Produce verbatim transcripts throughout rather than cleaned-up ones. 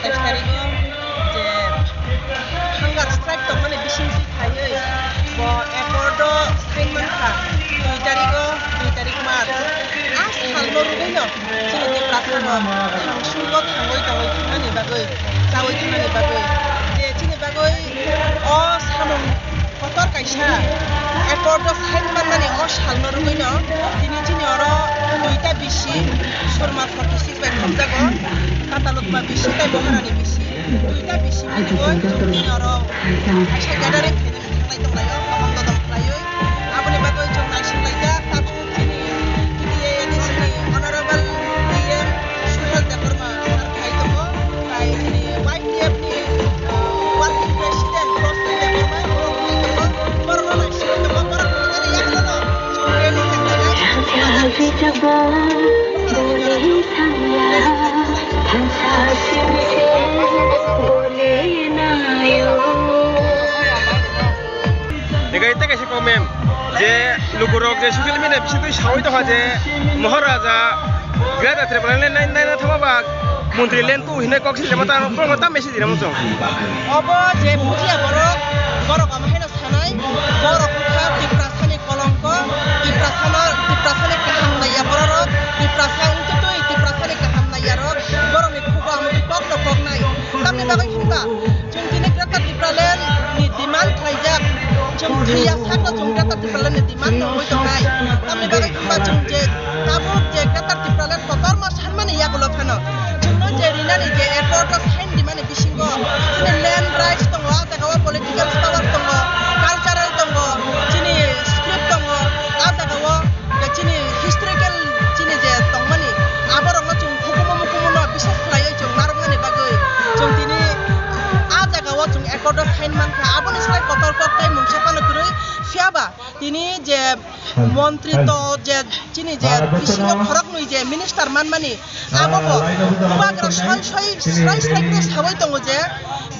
Tais tarigo je hunger strike tongmani bisingtwi khaiwi bo accord o sign mankha, dui tarigo, dui tarik March. A salno rwgwino chini Tiprasano thangsungo thangwi tongwi thangnani bagwi, chawi thangnani bagwi, je chini bagwi o samung kotor kaisa accord o sign manmani o salno rwgwino tini chini oro duita bisi Surma forty six bai thumjago, Katalukma bisi tei Moharani bisi, duita bisi mani bo chini oro kaisa gathering khainani thanglai tonglaio, komon dodom khlaiwi. Aboni bagwi chwng naisinglaijak, tabuk chini T T A A D C ni Honorable D M Suhel Debbarma sir khai tongo, tai chini Y T F ni, uh, working president Rosni Debbarma borok khai tongo, borokno naisingwi tongo, borok thangmani yaksano chwng rally khaijak. Ega ite kaisa comment je lukurok je social media bisingtwi sawi tongkha je Maharaja Greater Tipraland nai nai thangma ba montri land tu hinwi kok sijama ta, ta message ramo chwng. Obo je bujiya borok, borok omo haino sanai, borok wngkha Tiprasani kolongko, Tiprasano, Tiprasani kaham naiya bororok, Tiprasa wngtwi twi Tiprasani kaham naiyarok, borokni khugo amotwi kokno koknai. Tamni bagwi hinba chwng tini Greater Tipraland ni demand khlaijak, chwng thwiya sakno chwng Greater Tipraland ni demand nungwi tongnai. Tamni bagwi hinba chwng je tabuk je Greater Tipraland kotorma sanmani yagulo phano chwngno je rinani je accord o sign dimani bisingo chini land rights tongo, ah jagao political power tongo, cultural tongo, chini script tongo, ah jagao je chini historical chini je tongmani aborokno chwng hukumu mukumuno biswas khlaiwi chwng narwknani bagwi chwng tini ah jagao chwng accord o sign mankha. Aboni slai kotor kok tei mungsa phano kwrwi, phiyaba tini je montri to je chini je bisingo khoroknwi je minister manmani, abo bo bubagra soi soi srai srai khe sawi tongo je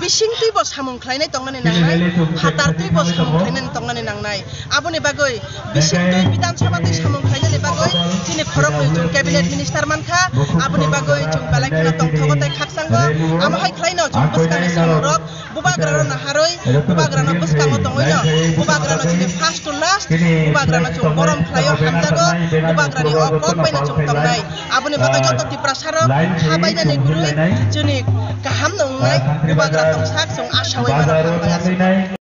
bisingtwi bo samung khlainai tongnani nangnai, phatartwi bo samung khlainani tongnani nangnai. Aboni bagwi bisingtwi Bidhan Sabha twi samung khlainani bagwi chini khoroknwi chwng cabinet minister mankha, aboni bagwi chwng belai kheno tongthogo tei khakchango. Amo hai khlaino chwng bwskangni samungrok Bubagrano naharwi, bubagrano bwskango tongwino, bubagrano chini first to last, bubagrano chwng borom khlaio, hamjago, bubagrani o kok baino chwng tongnai. Aboni bagwi joto Tiprasarok kha bainani kwrwi chini kahamno wngnai, bubagra tongsak chwng asawi mano, hambai aswk.